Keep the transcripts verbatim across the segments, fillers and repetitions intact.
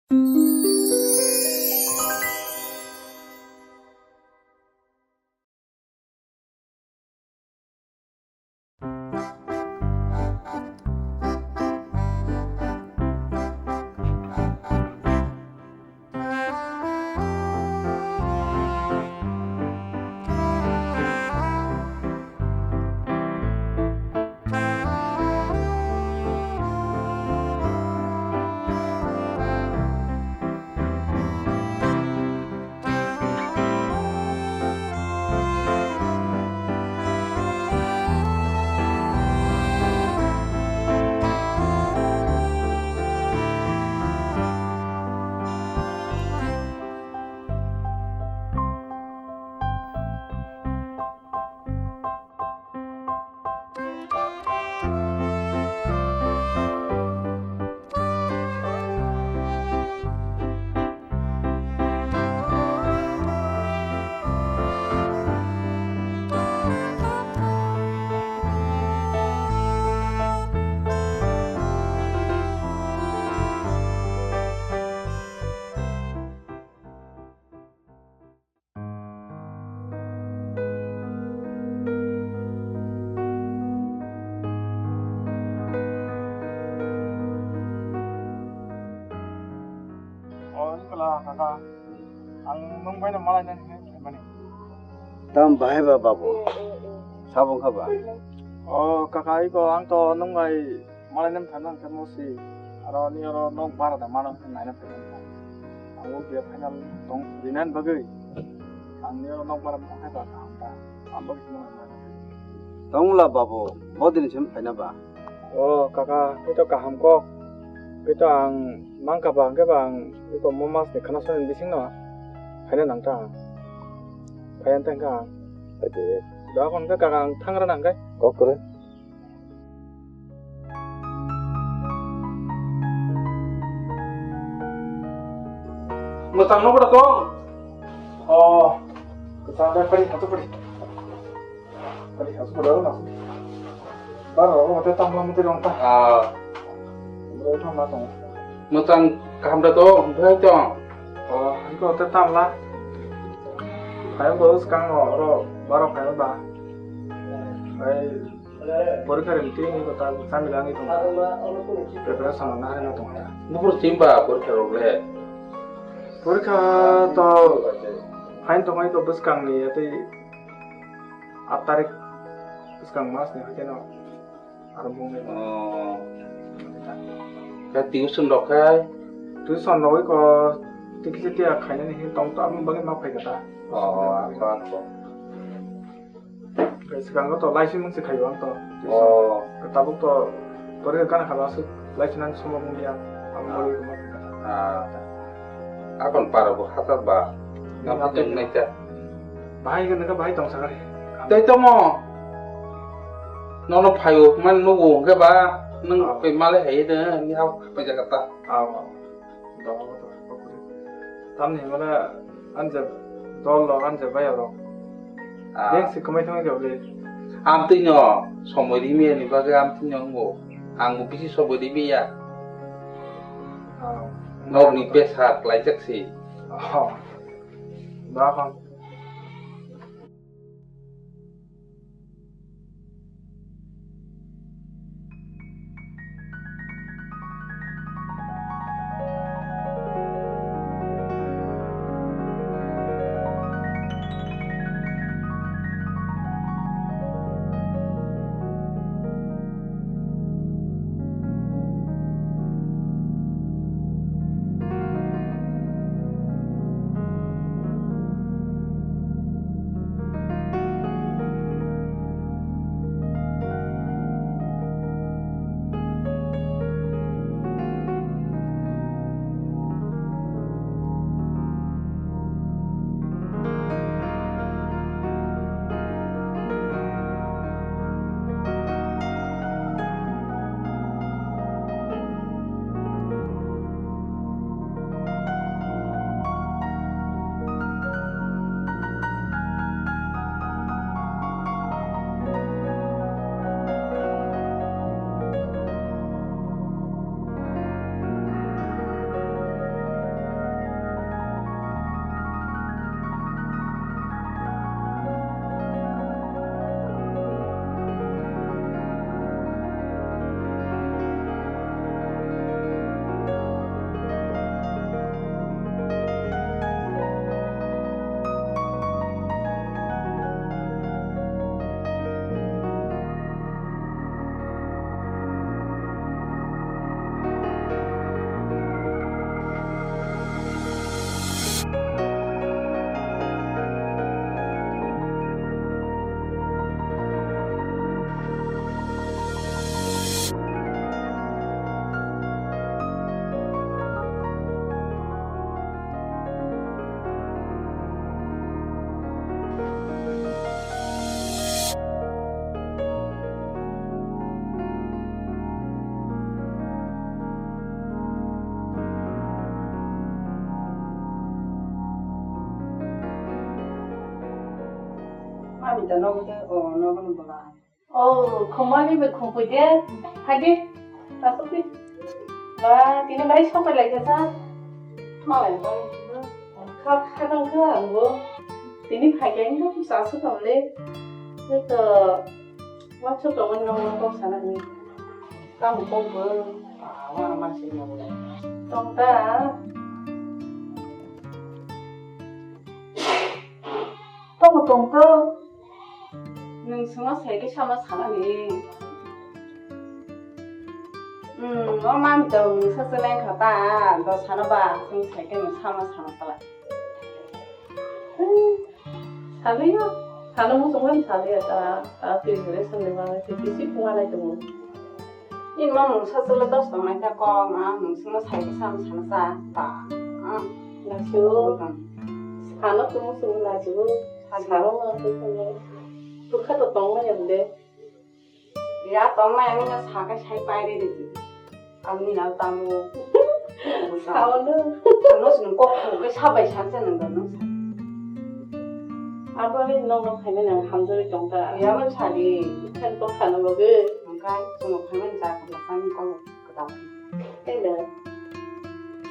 O, wngkha la, kaka. Ang nwng bai no malai nani hinwi phaimani. Tam bahai ba, babu? Sabo wngkha ba? O, kaka, iko ang to nwng bai malai nani phaimani khe musi. Aro ni oro nok bara da mano khe naina phaimani kha. Ang o biya final tong rinani bagwi. Ang ni oro nok bara mano khe ba kaham ta. Ang bagwi sino nani. Tong la, babu, bo din sim phaina ba? O kaka, kito kaham kok. Kito ang mangka ba, hwnkhe ba ang iko mo mas ni khana soni bising no phaina nang ta ang. Phaiya tang kha ang. Ade. Da kon khe kaka ang thangra nang khe. Kok kore. Mwtang no bwrwi tong. O, kwchang da pari, hato pari. Pari, hato pari, hato pari. Bar rogo mate tamo mate rong ta. Ah. Bro, tamo tamo. Mwtang kaham da to, bwrwi tong. O, iko te tamla. Kayo ko skang no, ro, baro kayo ba. Hai. Porikha rimti ni kota sambil ang itu. Preparation na hari na tong ta. Nupur simba porikha rok le. Porikha to hain tong ai to bwskang ni ati at tarik bwskang mas ni hakeno arambung ni. Oh. Ka tuition rok khai. Tuition rok ko tiki tiki khainani hin tong to abang bagi ma phai kata. Oh, apa ko. Swkango to laisi mungsi khaio ang to. Oh. Tabuk to porikha gana khala aswk laisi nang somo mungya. Ang mori ruma kha. Ah. Akon para bo hatar ba. Ngam hatar nai ta. Bahai gana ka bahai tong sakari. Tei tomo. Nono phaio man nugo hwnkhe ba nung pai male hai de ni hao pai jaga ta. Ah. Dogo to, kokori. Tamni hwnba anja dol rok, anja bayap rok. Ah. Beng se kwmai thangwi rok le. Amtwi no somoi rimiya ni bagwi amtwi no wngo. Ang bo bisi somoi rimiya. Ah. Nok ni besa klaijak si. Oh. Ba khon. Ita nogo de, o nogo no bola. Oh, khumani be khumui de. Hai de. Asuk de. Ba, tini bai sopai lai kha sa. Malai ba. Kha kha dang kha ang bo. Tini phai kha ang bo sa su tong le. Te to. Wa chu tong no no kok sana ni. Kam kok bo. Ah, wa ma se no. Tong ta. Tong tong to. Nwng swngo sai khe sama sanani. Hmm, o mami to nwng sa se leng kha ta, do sana ba, nwng sai khe nwng sama sana pala. Hmm, saliya, sana muchung bai saliya ta, ta twi gure songni ba, twi bisi phunga lai tongo. Nini ma mungsa chwla dos tong nai ta kok ma mungsungno sai khe sam sana cha ta. Ah. Naisio. Bwkang. Sano tumo sung naisio. Sano. Sano ma khe sung. Tukha to tong ma yam de. Ya tong ma yam no sa khe sai pai re de. Ang ni na tamo. Sao no. Ano sung kok khe sabai sa cha nang no. Abo ni nong nong khaimani ang hamjagwi tong ta. Ya man sadi. Khan kok sana bagwi. Hwnkhe chwng phaimani cha kwbla chani kok kwtal khe. Tei da.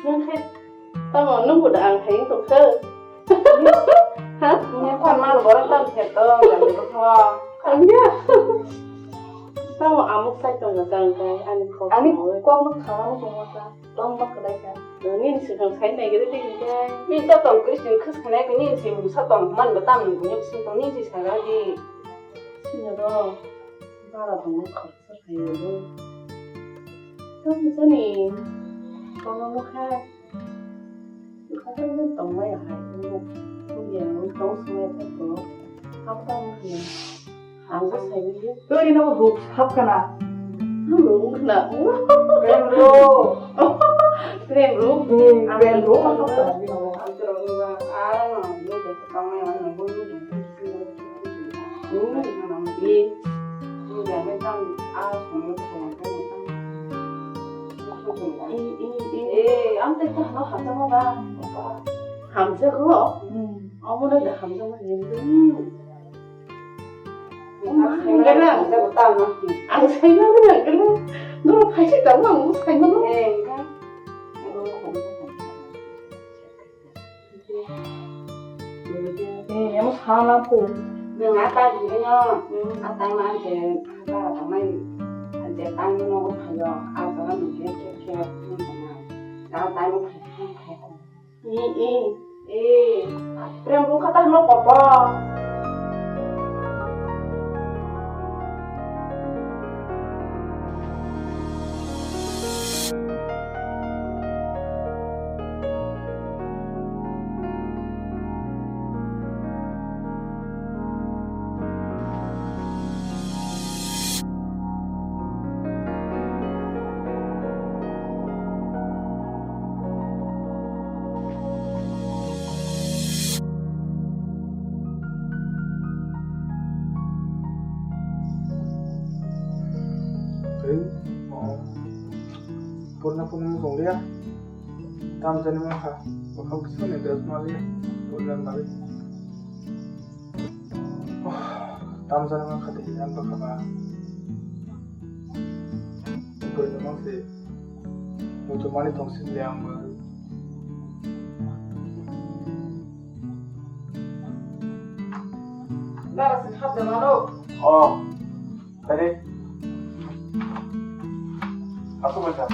Nwng khe tamo nwng bo da ang hai wng tong khe. Ha? Nwng khe man borok tam khe to, jani bo tho. Ang ya. Tamo amuk sai tong na tang khe ani kok. Ani kok no khana mo tong ta. Tong bak kwlai kha. Nini swkang sai nai gede de hinkhe. Nini to tong Christian khwskanai khe nini se mungsa tong man bo tam nung bunyuk sing tong nini se sagra di. Sino do bara tong khoroksa khayo bo. Tong jani kono nukha. Nukha tong tong mai hai. Nukha tong tong sumai tong. Ang bo sai ni. Twi no ruk hap kana. Ruk na. Rem ro. Rem ro. Hmm, rem ro. Ang to ro ba. Ah, no, no, de tong mai no, no, no. Hmm. Ye. Eh, eh, eh. Eh, ang te ta no hap ta ba. Hamjak ro. Hmm. Amo na da hamjak ma ni. Hmm. Ang saimano nang khe. Norok phaisa tongo, ang saimano. Eh, emo sana phu. Nwng a tai hinwi no, a tai ma je, a tai ma je, tai nogo phaio, a jaga nwng khe khe khe, nwng tongma. A tai ma phai, phai, phai. I, i. I. Prem rung kha ta hwnwi kopo. Purna purna mung tong liya. Tam jani mung kha. Bakha bwswk ni dress ma liya. Purna ma liya. Tam jani mung kha de, yan bakha ba. Purna mung se. Mutu mani tong sin liya ang ba. Dara se hap de mano. Oh. Tadi aku baca.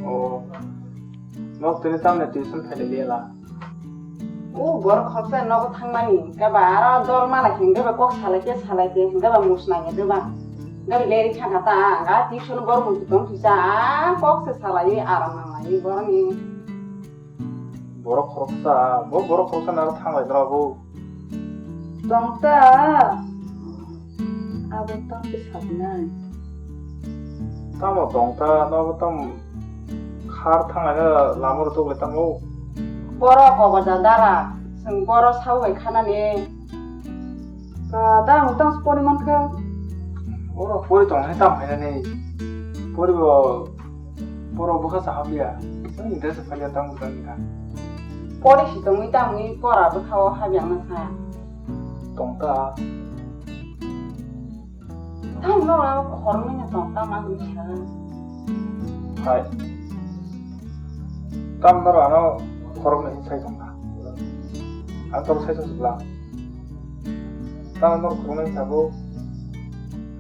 Oh. Nok tini tamne tuition phailai liya la. O borok khoroksa nogo thangmani, hingke ba aro dol mala hingke ba kok salai khe salai khe hingke ba musnai hingke ba. Hingke ba leri thangka ta, ga tuition borok muitu tong thisa, a kok se salai aram nanglai borokni. Borok khoroksa, bo borok khoroksa naro thanglai dra bo. Tong ta. Abo tong se sabnai. Tamo tong ta, nobo tamo khar thanglaina lama rw tuklai tamo. Borok kobo ja dara, chwng borok sabo bai khanani. Ba, da ang tang se pori mankha. Oro pori tong hai tamo hainani. Pori bo Poro bwkha sa hamya. Sini dress phalia tang tang kha. Pori si tongwi tamni pora bwkha o habya na sa. Tong ta. Tam no ra khoroknwi no tong ta ma hwnwi sa. Hai. Tam no ra no khoroknwi sai tong ta. Ang to sai tong sibla. Tam no khoroknwi sabo.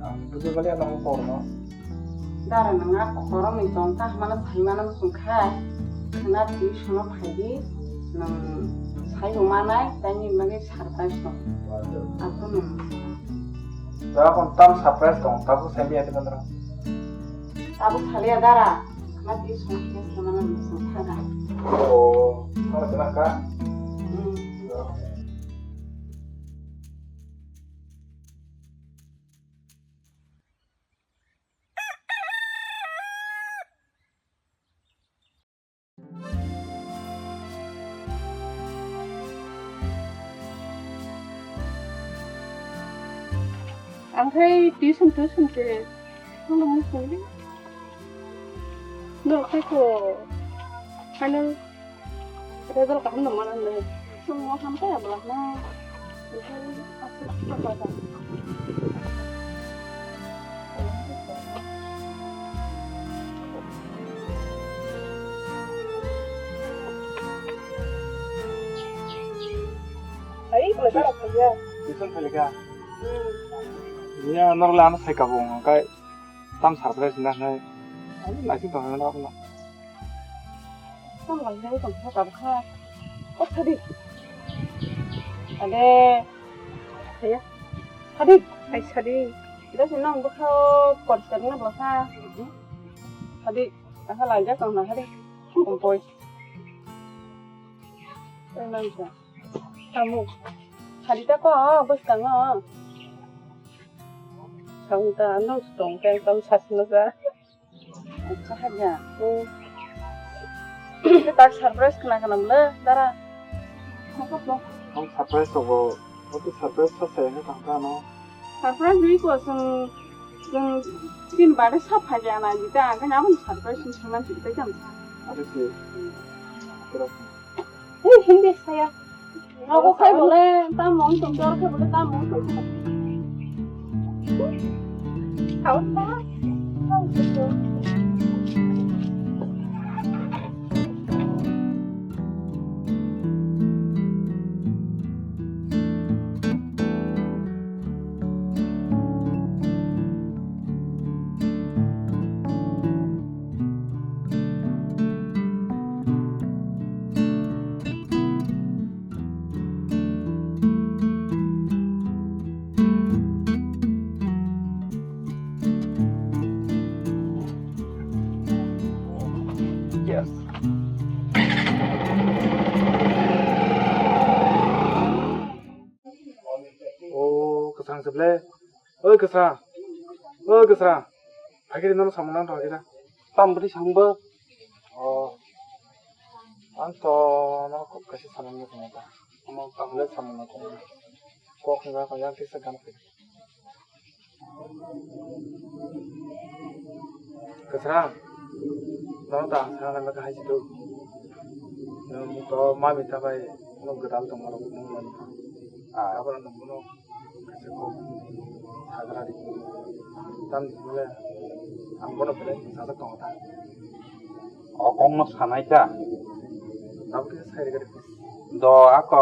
Ang buji bali ano khorokno. Dara nang a khoroknwi tong ta hwnmano sai mano wng kha. Khna twi sono phai di. Nang sai o manai, taini bagwi surprise tong. Aphuru nang. Dara kon tam surprise tong, tabuk sai miya di mandra. Tabuk saliya dara. Khna twi sono khe sai mano wng kha. Oh, sama sama ka? Hmm. Ang khai tuition, tuition se, ano muchung di. No khai ko, ano. Result kaham no mana nai. Chwng o hamtai ya bwlak na. Ai, bwlai bara phaiya. Tuition phailika. Hmm. Ya, norok le ano sai kabung, kai. Tam surprise na nai. Ani naising tong na na. Tam lang jai tong kha kha. O thadi. Ade. Saya. Thadi. Ai sadi. Ida sino ang bukha kor ser na bukha. Thadi. Asa lang jai tong na thadi. Kompoi. Ai lang sa. Kamu. Thadi ta ko bus kango. Sang ta no tong keng tam sas na sa. Acha haja. Hmm. Khe tak surprise khna khna mle dara. Ang surprise to bo. Oto surprise sa sa ne tang ta no. Surprise ni ko sung sung tin bare sa phaja na jita ang kan abon surprise ni saman jita jam. Are si. Terus. Hei, hindi saya. Ako kay bole, tamong tong, jor kay bole, tamong tong. Kaon ba? Yes. O kwsang se ble. Oi kwsang. Oi kwsang. Phai khe nono samung nang thang khe da. Tam bwtwi samung bo. O. Ang to no kok kaisa samung no thang ta. Omo tam le samung no thang. Kok hwnba ko yang kisa gam khe. Kwsang, nono ta ang sana nang kha hai si do. Nwng to mami ta bai no gwdal tong rok nwng mani. Ah. Abo no nwng no kaisa kok sagra di. Tam di le ang bono belai sajak tong ta. O kok no sanai ta. Abo khe sai rega di. Do ako.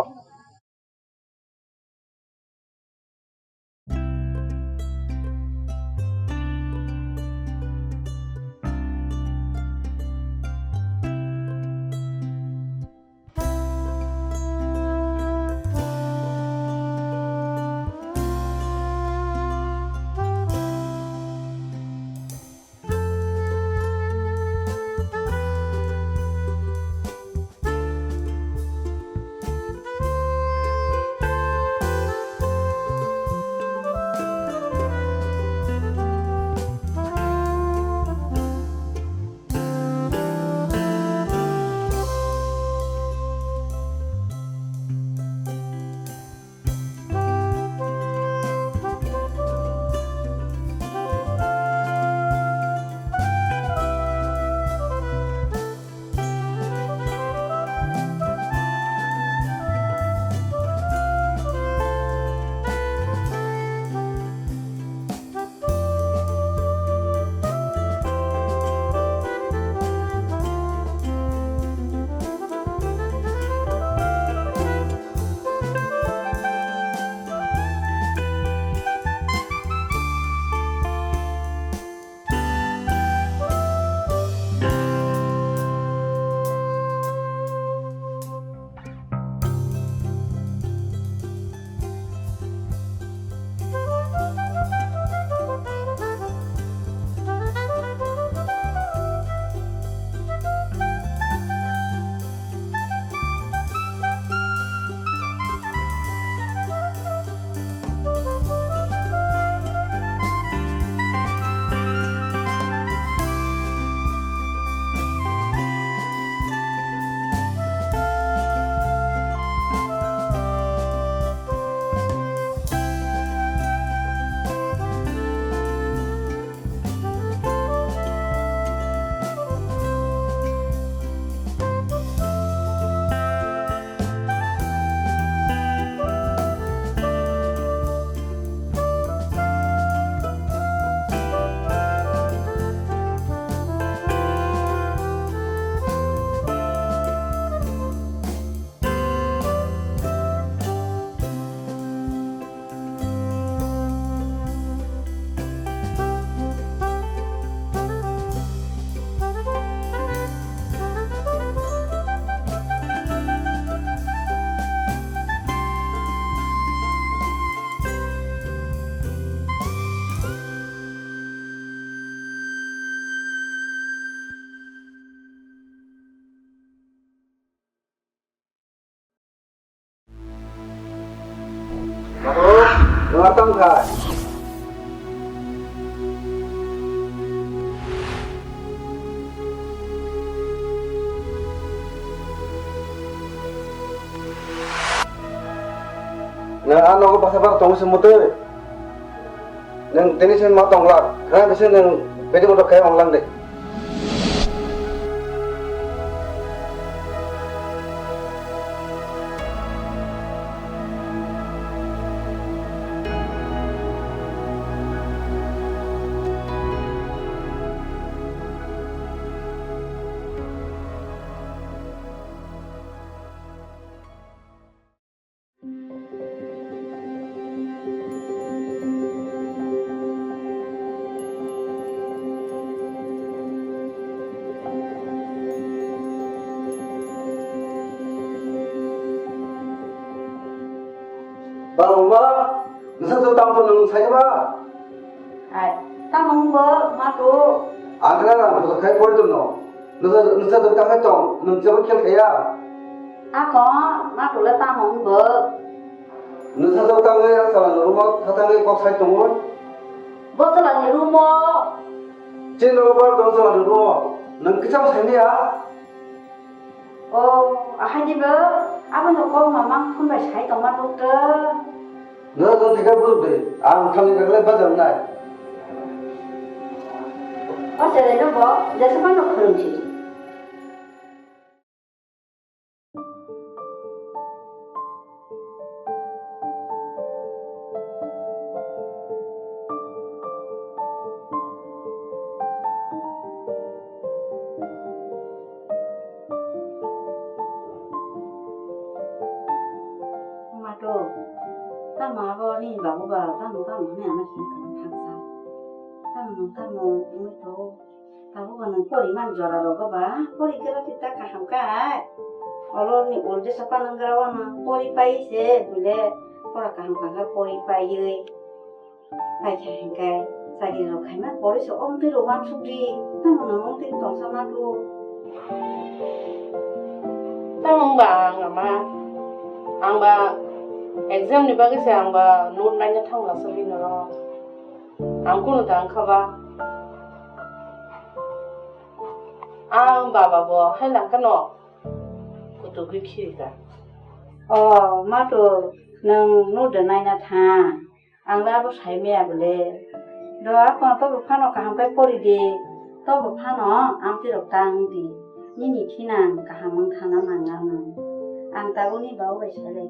Matang kha. Nang ano ko basa bar tong se mutui. Nang tini sen ma tong lak. Khana bisi nang bedi motor kaya ong lang de. Baba, ma, nasa jok tamo to nung sai ba? Ai, tamo hwnbo, ma to. Ang khe na rang bujo khai pori tongno. Nasa, nasa jok tamo tong, nung jebo khel khaya. Ako, ma to le tamo hwnbo. Nasa jok tamo ya sala no rumo, tha tamo kok sai tongo. Bo sala ni rumo. Chin no bar tong sala ni rumo. Nung kicham sai ni ya. O, ahai dibo, abono kok mamang phone bai sai tongma nukto. Nung jong thika buluk de, ang thangwi kaklai bajar nai. O chwrai no bo, jesa phano khulum si. Mato, tamo abo nini babu ba, tamo tamo hwnwi ano himkha thangsa. Tamo tamo wngwi tho. Tabuk bo nwng poriman jora rogo ba, pori khe rw ta kaham kha. Olo ni ul jesa panang gra wano pori pai se, bile pora kaham kha khe pori paiwi. Pai kha hinkhe chakri rok khaima pori se omtwi rok wansukdi, tamo nwng omtwi tongsa ma tu. Tamo wngba ang ama, ang ba exam ni bagwi se ang ba note naina thangla se bini oro. Ang kunu ta wngkha ba. Ang baba bo hai langkha no kutugwi khirika. O, mato, nwng note naina thang. Ang le abo sai maya bole. Do, ako to bo phano kaham khe pori di. To bo phano amtwi rok tang di. Nini khinang kaham wng thana nang ano. Ang tabukni bau bai sai lai.